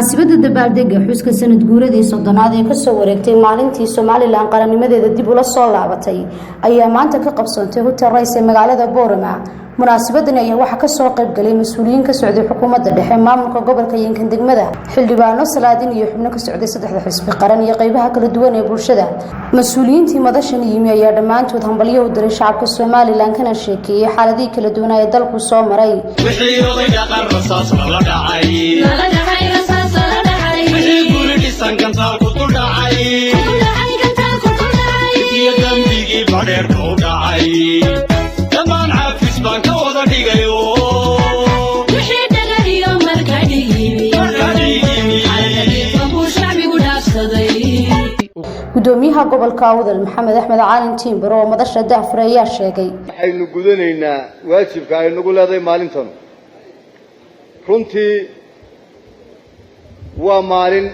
Munaasabadda dabaaldega xuska sanad guuradii 30aad ee kasoo wareegtay maalintii Somaliland qarannimadeeda dib ula soo laabatay ayaa maanta ka qabsoontay Hotel Rays ee magaalada Boorama. Munaasabadani ayaa waxaa kasoo qaybgalay mas-uuliyiin ka socday xukuumadda dhexe, maamulka gobolka, yinkan degmada, xildhibaano, salaadin iyo xubno ka socday saddexda xisbi qaran iyo qeybaha kala duwan ee bulshada. Mas-uuliyiintii madashan yimi ayaa dhammaantood hambalyo u diray shacabka Somaliland, kana sheekeeyey xaaladihii kala duwanaa ee dalku soo maray. Wixii oday dhaqan rasaas lala dhacay, wixii guri dhisan gantaalku ku dhacay, iyo dambigii badheerka u dhacay, dhammaan cafis baan ka wada dhigayo. Wixii dhagariyo marka dhigimi, shacbigu dhaafsaday. Gudoomiyaha gobolka Awdal, Maxamed Axmed Caalin Tiimbaro, oo madasha daahfuray ayaa sheegay: Waxaynu gudanaynaa waajibka ay nagu leedahay maalintan. Runtii waa maalin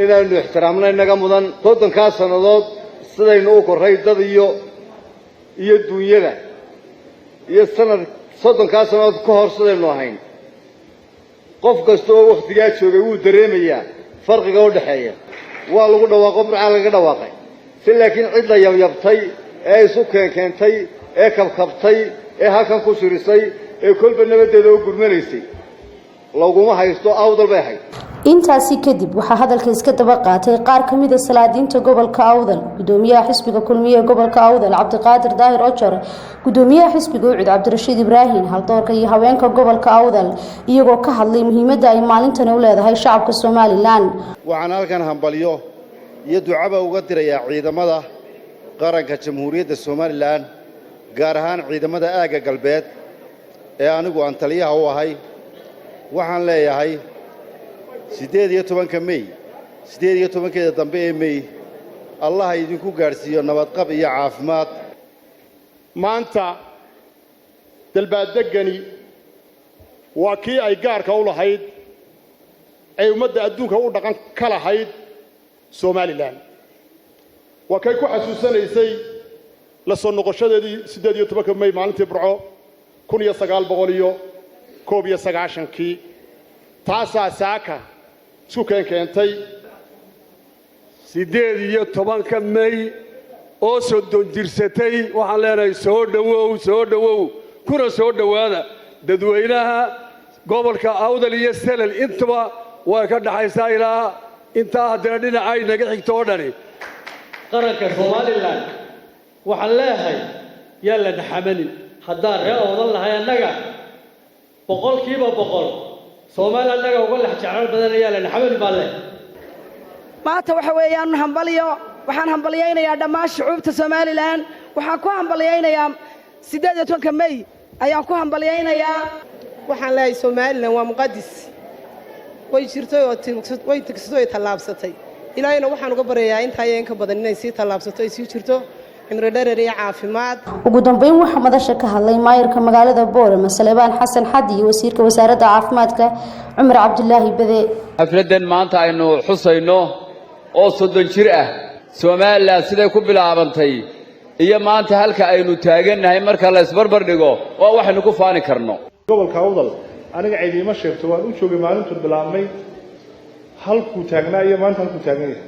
inaynu ixtiraamno inaga mudan. 30kaa sannadood sidaynu u korray dad iyo dunyada, iyo sanad 30kaa sannadood ka hor sidaynu ahayn, qof kasta oo wakhtigaa joogay wuu dareemayaa farqiga u dhexeeya. Waa lagu dhawaaqo, Burcaa lagaga dhawaaqay si, laakiin cid la yabyabtay ee isu keenkeentay ee kabkabtay ee halkan ku shirisay ee kolba nabaddeeda u gurmanaysay laguma haysto. Awdal bay ahayd. Intaasi kadib waxaa hadalka iska daba qaatay qaar ka mid a salaadiinta gobolka Awdal, gudoomiyaha xisbiga Kulmiye ee gobolka Awdal, Cabdiqaadir Daahir Ojor, gudoomiyaha xisbiga UCID, Cabdirashiid Ibraahim, haldoorka iyo haweenka gobolka Awdal, iyagoo ka hadlay muhiimadda ay maalintani u leedahay shacabka Somaliland. Waxaan halkan hambalyo iyo ducaba uga dirayaa ciidamada qaranka Jamhuuriyadda Somaliland, gaar ahaan ciidamada aagga galbeed ee anigu aan taliyaha u ahay. Waxaan leeyahay 18-ka Mey, 18-keeda dambe ee Mey, Allaha idinku gaadhsiiyo nabadqab iyo caafimaad. Maanta dalbaaddeggani waa kii ay gaarka u lahayd ay ummadda adduunka u dhaqan ka lahayd Somaliland. Waa kay ku xasuusanaysay la soo noqoshadeedii 18-ka Mey, maalintii Burco, 1991-kii. Taasaa saaka isku keenkeentay. 18-ka Mey oo 30 jirsatay, waxaan leenahay soo dhowow, soo dhowow, kuna soo dhowaada dadweynaha gobolka Awdal iyo Selel. Intuba way ka dhaxaysaa ilaa intaa, haddana dhinacay naga xigto oo dhani. Qaranka Somaliland waxaan leeyahay, yaa la naxamanin. Haddaan ree oodan lahay, annaga 100% Soomaali annaga uga lex jeclaan badan. Ayaa la naxamanin baan leehay. Maanta waxa weeyaan hambalyo. Waxaan hambalyaynayaa dhammaan shucuubta Somaliland. Waxaan ku hambalyaynayaa 18-ka Mey ayaan ku hambalyaynayaa. Waxaan leeyahay, Somaliland waa muqadis. Way jirtay oo way tigsatay, way tallaabsatay. Ilaahayna waxaan uga baryayaa intaa iyo in ka badan inay sii tallaabsato, ay sii jirto, cimri dherer iyo caafimaad. Ugu dambeyn waxaa madasha ka hadlay maayarka magaalada Boorama, Saleebaan Xasan Xadi, iyo wasiirka wasaaradda caafimaadka, Cumar Cabdilaahi Bade. Xafladdan maanta aynu xusayno oo 30 jir ah, Somaliland siday ku bilaabantay iyo maanta halka aynu taagannahay marka la isbarbar dhigo, waa waxaynu ku faani karno. Gobolka Awdal aniga cidiima sheegto, waan u joogay maalintuu bilaabmay, halkuu taagnaa iyo maanta halkuu taagan yahay.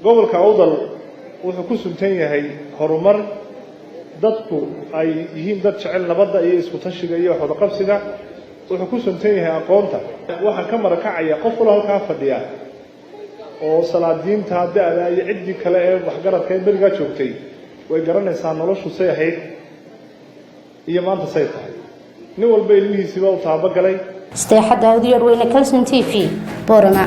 Gobolka Awdal wuxuu ku suntan yahay horumar, dadku ay yihiin dad jecel nabadda iyo isku tashiga iyo wax wadaqabsiga. Wuxuu ku suntan yahay aqoonta. Waxaan ka marakacaya qof waloo halkaa fadhiya oo salaadiinta da'da iyo ciddii kale ee waxgaradka ee berigaa joogtay way garanaysaa noloshu say ahayd iyo maanta say tahay. Nin walba ilmihiisiiba u taabagalay. Isteexadda Awdiyar Weyne, Kalson TV, Boorama.